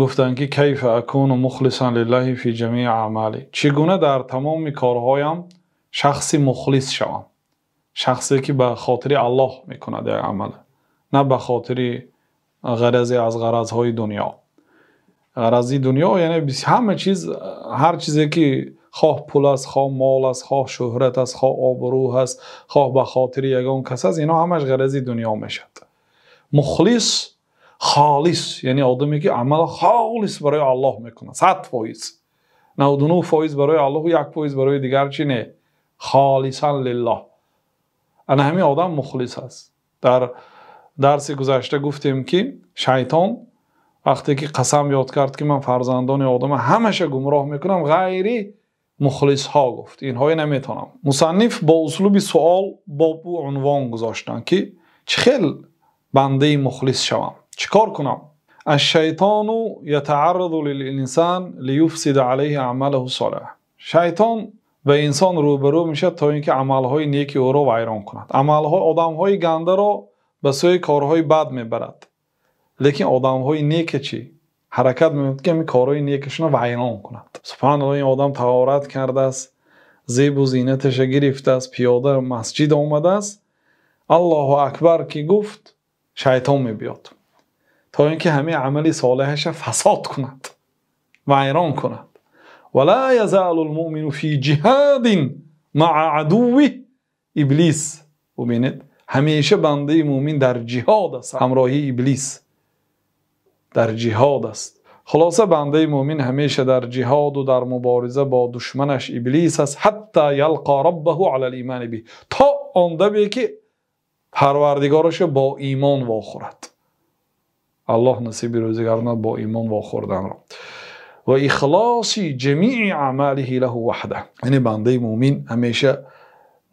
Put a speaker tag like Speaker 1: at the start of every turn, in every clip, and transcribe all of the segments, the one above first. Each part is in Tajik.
Speaker 1: Гуфтанд ки كيف أكون مخلصا لله في جميع أعمالي, чӣ гуна дар тамоми корҳоям шахси мухлис шавам, шахсе ки ба хотири Аллоҳ мекунад як амал, на ба хотири ғаразе аз ғаразҳои дунё. Ғарази дунё яъне ҳама чиз, ҳар чизе ки хоҳ пул аст, хоҳ мол аст, хоҳ шӯҳрат аст, хоҳ обрӯ ҳаст, хоҳ ба хотири ягон кас аст, инҳо ҳамаш ғарази дунё мешавад. Мухлис, холис, яъне одаме ки амал холис барои Аллоҳ мекунад, 100%, 99% барои Аллоҳу 1% барои дигар чи не, خالصا لله. Ана ҳамин одам мухлис аст. Дар дарси гузашта гуфтем, ки шайтон вақте ки қасам ёд кард, ки ман фарзандони одама ҳамаша гумроҳ мекунам, ғайри мухлисҳо, гуфт, инҳое наметавонам. Мусанниф бо услуби суол бобу унвон гузоштанд, ки чӣ хел бандаи мухлис шавам, чӣ кор кунам? الشيطان يتعرض للإنسان ليفسد عليه أعماله الصالحة. Шайтон ба инсон рӯбарӯ мешавад, то ин ки амалҳои неки ӯро вайрон кунад. Амалҳо одамҳои гандаро ба сӯи корҳои бад мебарад, лекин одамҳои неке чӣ ҳаракат мекунад, ки ҳамин корҳои некашонро вайрон кунад. Субҳаналлоҳ, ин одам таҳорат кардааст, зебу зинаташа гирифтааст, пиёда масҷид омадааст, Аллоҳу акбар ки гуфт, шайтон мебиёд, то ин ки ҳамин амали солеҳаша фасод кунад, вайрон кунад. ولا يزال المؤمن في جهاد مع عدوه إبليس. Бубинед, ҳамеша бандаи мӯмин дар ҷиҳод аст, ҳамроҳи иблис дар ҷиҳод аст. Хулоса, бандаи мӯмин ҳамеша дар ҷиҳоду дар мубориза бо душманаш иблис аст, حتى يلقى ربه على الإيمان به, то он даме ки парвардигорашо бо имон вохӯрад. Аллоҳ насиби рӯзӣ гардонад бо имон вохӯрданро. وإخلاص جميع أعماله له وحده. Яъне бандаи мӯмин ҳамеша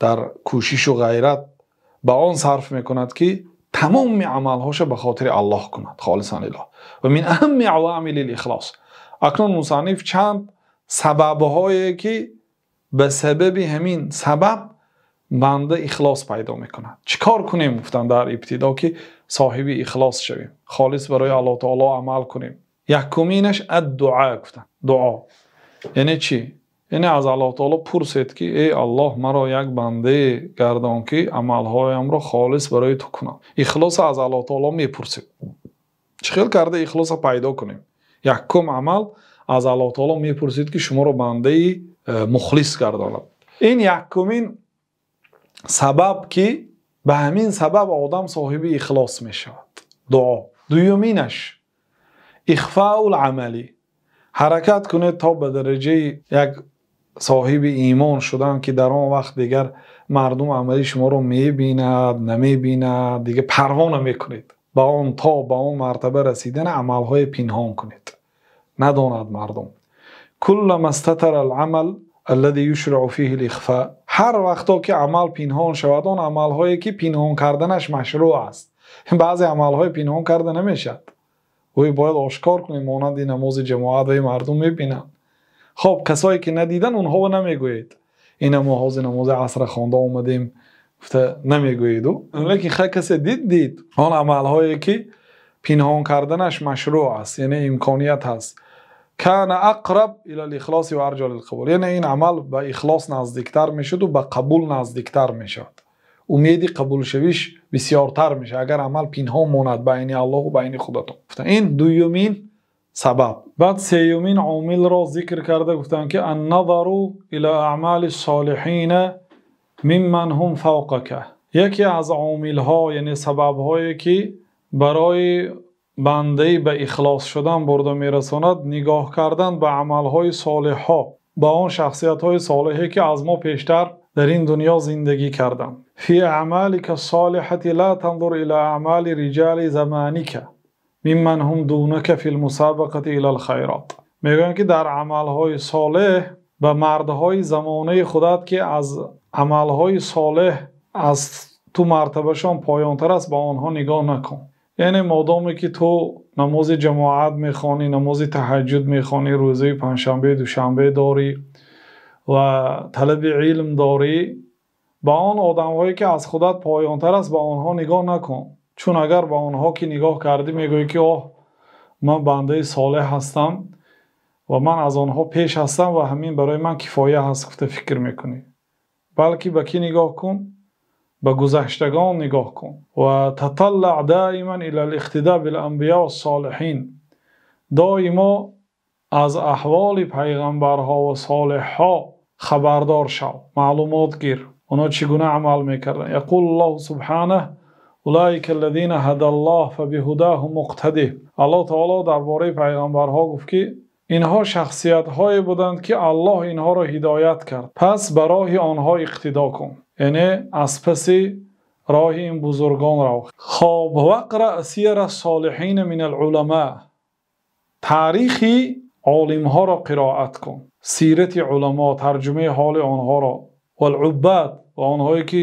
Speaker 1: дар кӯшишу ғайрат ба он сарф мекунад, ки тамоми амалҳоша ба хотири Аллоҳ кунад, خالصا لله. ومن أهم عوامل الإخلاص. Акнун мусанниф чанд сабабҳое, ки ба сабаби ҳамин сабаб банда ихлос пайдо мекунад. Чӣ кор кунем, гуфтанд, дар ибтидо, ки соҳиби ихлос шавем, холис барои Аллоҳ таоло амал кунем? Якуминаш الدعاء, гуфтанд. Дуо яъне чӣ? Яъне аз Аллоҳ таоло пурсед, ки эй Аллоҳ, маро як бандае гардон, ки амалҳоямро холис барои ту кунам. Ихлоса аз Аллоҳ таоло мепурсед. Чӣ хел карда ихлоса пайдо кунем? Якум амал, аз Аллоҳ таоло мепурсед, ки шуморо бандаи мухлис гардонад. Ин якумин сабаб, ки ба ҳамин сабаб одам соҳиби ихлос мешавад, дуо. Дуюминаш إخفاء العمل. Ҳаракат кунед то ба дараҷаи як соҳиби имон шудан, ки дар он вақт дигар мардум амали шуморо мебинад, намебинад, дигар парво намекунед. Ба он то ба он мартаба расидан амалҳои пинҳон кунед, надонад мардум. كلما استتر العمل الذي يشرع فيه الإخفاء, ҳар вақто ки амал пинҳон шавад, он амалҳое ки пинҳон карданаш машрӯъ аст. Баъзе амалҳои пинҳон карда намешавад, ӯй бояд ошкор кунем, монанди намози ҷамоат, вай мардум мебинанд. Хоб, касое ки надидан, онҳоро намегӯед, ина мо ҳозир намози асра хонда омадем, гуфта намегӯеду, лекин хай, касе дид, дид. Он амалҳое ки пинҳон карданаш машрӯъ аст, яъне имконият ҳаст, كان أقرب إلى الإخلاص وأرجى للقبول, яъне ин амал ба ихлос наздиктар мешуду ба қабул наздиктар мешавад, умеди қабулшавиш бисёртар мешавад, агар амал пинҳон монад байни Аллоҳу байни худатон. Ин дуюмин сабаб. Баъд сеюмин омилро зикр карда гуфтанд, ки النظر إلى أعمال الصالحين ممن هم فوقك. Яке аз омилҳо, яъне сабабҳое, ки барои бандаи ба ихлос шудан бурда мерасонад, нигоҳ кардан ба амалҳои солеҳҳо, ба он шахсиятҳои солеҳе, ки аз мо пештар дар ин дунё зиндагӣ карданд. في أعمالك الصالحة لا تنظر إلى أعمال رجال زمانك ممن هم دونك في المسابقة إلى الخيرات. Мегӯянд, ки дар амалҳои солеҳ ба мардҳои замонаи худат, ки аз амалҳои солеҳ аз ту мартабашон поёнтар аст, ба онҳо нигоҳ накун. Яъне модоме ки ту намози ҷамоат мехонӣ, намози таҳаҷҷуд мехонӣ, рӯзаи панҷшанбе, душанбе дорӣ ва талаби илм дорӣ, ба он одамҳое, ки аз худат поёнтар аст, ба онҳо нигоҳ накун, чун агар ба онҳо ки нигоҳ кардӣ, мегӯӣ, ки оҳ. Ман бандаи солеҳ ҳастам ва ман аз онҳо пеш ҳастам ва ҳамин барои ман кифоя ҳаст гуфта фикр мекунӣ. Балки ба кӣ нигоҳ кун? Ба гузаштагон нигоҳ кун. Ва таталлаъ доиман илал-иқтидоъ бил-анбиёъ ас-солиҳин. Доимо аз аҳволи паёмбарҳо ва солеҳҳо хабардор шав, маълумот гир. Онҳо чӣ гуна амал мекарданд? Яқулуллоҳу субҳонаҳу улоика-ллазина ҳадаллоҳу фабиҳудоҳум иқтадиҳ. Аллоҳ таъоло дар бораи паёмбарҳо гуфт, ки инҳо шахсиятҳое буданд, ки Аллоҳ инҳоро ҳидоят кард. Пас ба роҳи онҳо иқтидо кун. Яъне аз паси роҳи ин бузургон рав. Хоб вақраъ сиярас-солиҳина минал-уламо. Таърихи олимҳоро қироат кун. Сирати уламо, тарҷумаи ҳоли онҳоро, вал-уббод ва онҳое ки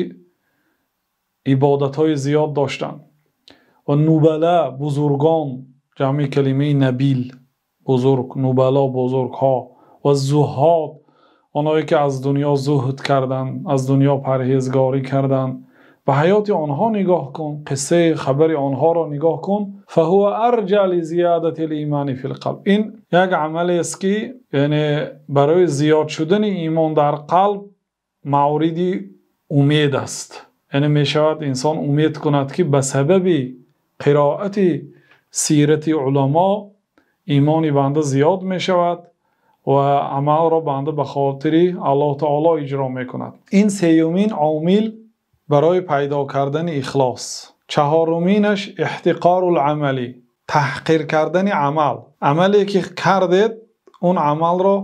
Speaker 1: ибодатҳои зиёд доштанд, ва нубало, бузургон, ҷамъи калимаи набил, бузург, нубало бузургҳо, ва зуҳҳод, онҳое ки аз дунё зуҳд карданд, аз дунё парҳезгорӣ карданд. Ба ҳаёти онҳо нигоҳ кун, қиссаи хабари онҳоро нигоҳ кун. Фаҳува арҷа лизиёдатил-имони фил-қалб. Ин як амалест, ки яъне барои зиёд шудани имон дар қалб мавриди умед аст. Яъне мешавад инсон умед кунад, ки ба сабаби қироати сирати уламо имони банда зиёд мешавад ва амалро банда ба хотири Аллоҳ таъоло иҷро мекунад. Ин сеюмин омил барои пайдо кардани ихлос. Чаҳоруминаш иҳтиқорул-амал, таҳқир кардани амал. Амале ки кардед, он амалро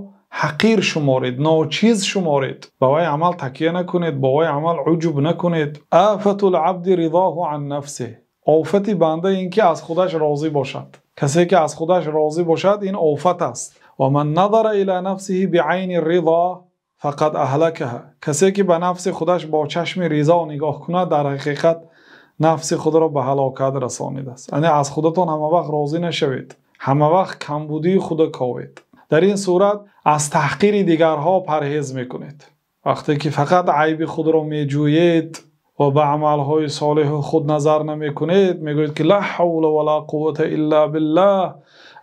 Speaker 1: ҳақир шуморед, ночиз шуморед. Ба вай амал такя накунед, ба вай амал уҷуб накунед. Офатул-абди ризоҳу ан нафсиҳ. Офати банда ин ки аз худаш розӣ бошад. Касе ки аз худаш розӣ бошад, ин офат аст. Ва ман назара ила нафсиҳи биайни-рризо фақад аҳлакаҳа. Касе ки ба нафси худаш бо чашми ризо нигоҳ кунад, дар ҳақиқат нафси худро ба ҳалокат расонидааст. Яъне аз худатон ҳамавақт розӣ нашавед, ҳамавақт камбудии худро ковед. Дар ин сурат аз таҳқири дигарҳо парҳез мекунед. Вақте ки фақат айби худро меҷӯед ва ба амалҳои солеҳи худ назар намекунед, мегӯед ки ла ҳавла ва ла қуввата илла биллаҳ.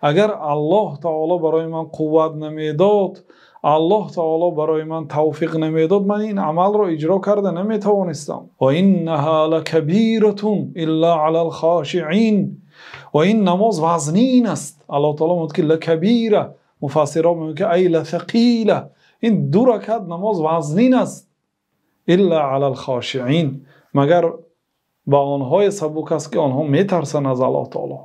Speaker 1: Агар Аллоҳ таъоло барои ман қувват намедод, Аллоҳ таъоло барои ман тавфиқ намедод, ман ин амалро иҷро карда наметавонистам. Ва иннаҳа лакабиратун илла алал-хошиъин. Ва ин намоз вазнин аст. Аллоҳ таъоло мегӯяд ки лакабира. Муфассирон мегӯянд ки ай ласақила. Ин ду ракъат намоз вазнин аст. Илла алал-хошиъин. Магар ба онҳое сабук аст, ки онҳо метарсанд аз Аллоҳ таъоло.